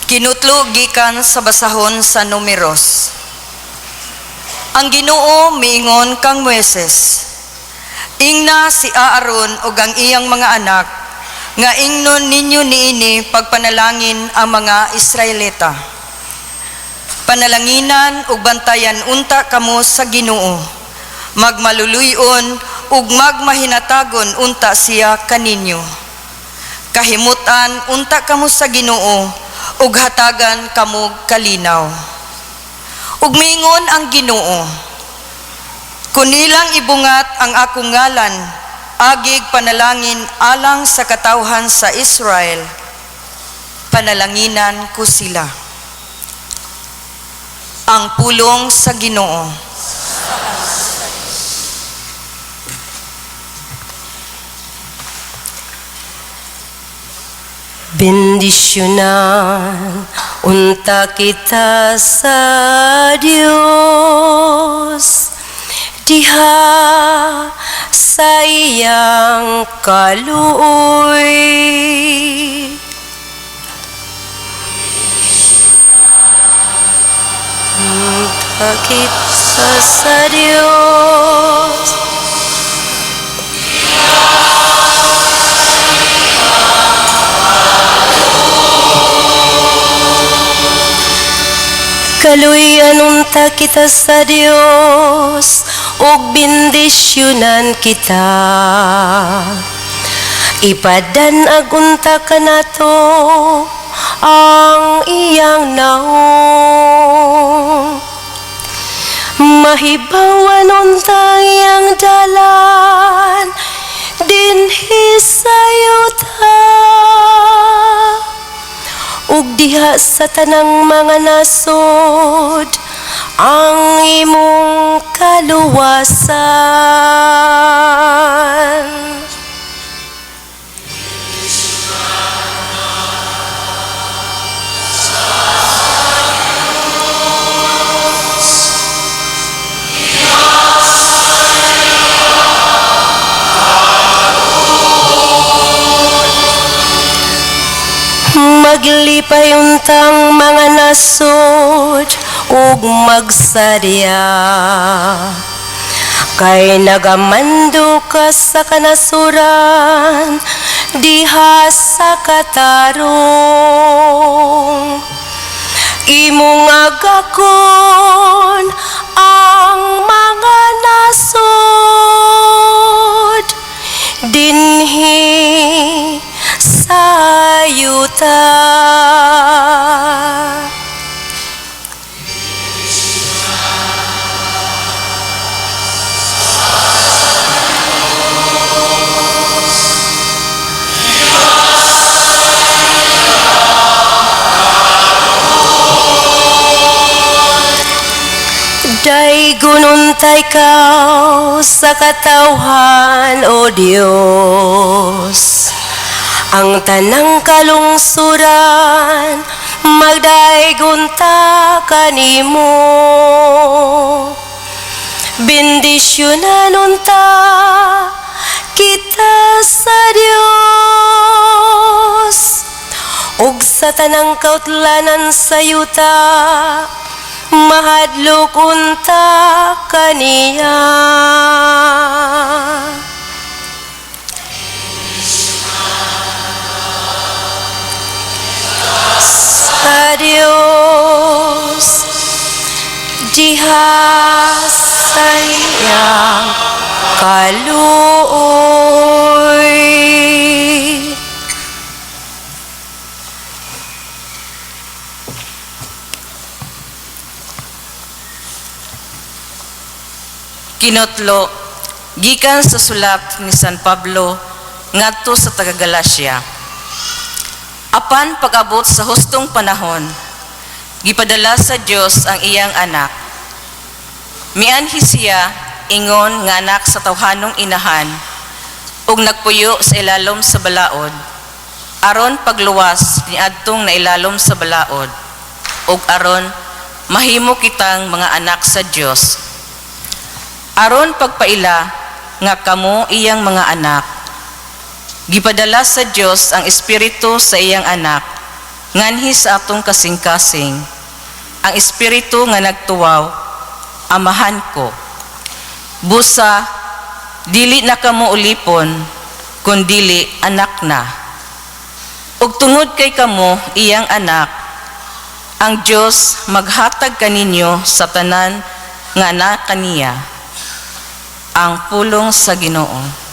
Kinutlo gikan sa basahon sa Numeros. Ang Ginoo miingon kang Moises, "Ingna si Aaron ug ang iyang mga anak nga ingnon ninyo niini pagpanalangin ang mga Israelita. Panalanginan ug bantayan unta kamo sa Ginoo. Magmaluluy-on ug magmahinatagon unta siya kaninyo. Kahimutan unta kamo sa Ginoo ug hatagan kamo kalinaw." Ug miingon ang Ginoo, "Kun ilang ibungat ang akong ngalan, agig panalangin alang sa katawhan sa Israel, panalanginan ko sila." Ang pulong sa Ginoo. Bendisyonan unta kita sa Dios diha sa iyang kaluoy. Unta kita sa Dios. Kaluy-an unta kita sa Dios ug bendisyonan kita. Ipadan-ag unta kanato ang iyang naong. Mahibawan unta ang iyang dalan dinhi sa yuta ug diha sa tanang mga nasod ang imong kaluwasan. Maglipay untang mga nasod ug magsadya kay nagamando ka sa kanasuran diha sa katarong. Imong agakon ang mga nasod dinhi sa yuta. Daygon unta ikaw sa katawhan, O Dios. Ang tanang kalungsuran magdayeg unta kanimo. Bendisyonan unta kita sa Dios ug sa tanang kautlanan sa yuta mahadlok unta kaniya. Sa Dios diha sa iyang kaluoy. Kinotlo gikan sa sulat ni San Pablo ngadto sa taga Galacia. Apan pag-abot sa hustong panahon, gipadala sa Dios ang iyang anak. Mianhi siya ingon nga anak sa tawhanong inahan ug nagpuyo sa ilalom sa balaod aron pagluwas niadtong nailalom sa balaod ug aron mahimo kitang mga anak sa Dios. Aron pagpaila nga kamo iyang mga anak, gipadala sa Dios ang Espiritu sa iyang anak. Nganhi sa atong kasing-kasing, ang Espiritu nga nagtuwaw, "Amahan ko." Busa, dili na kamo ulipon, kundili anak na. Ug tungod kay kamo iyang anak, ang Dios maghatag kaninyo sa tanan nga na kaniya. Ang pulong sa Ginoo.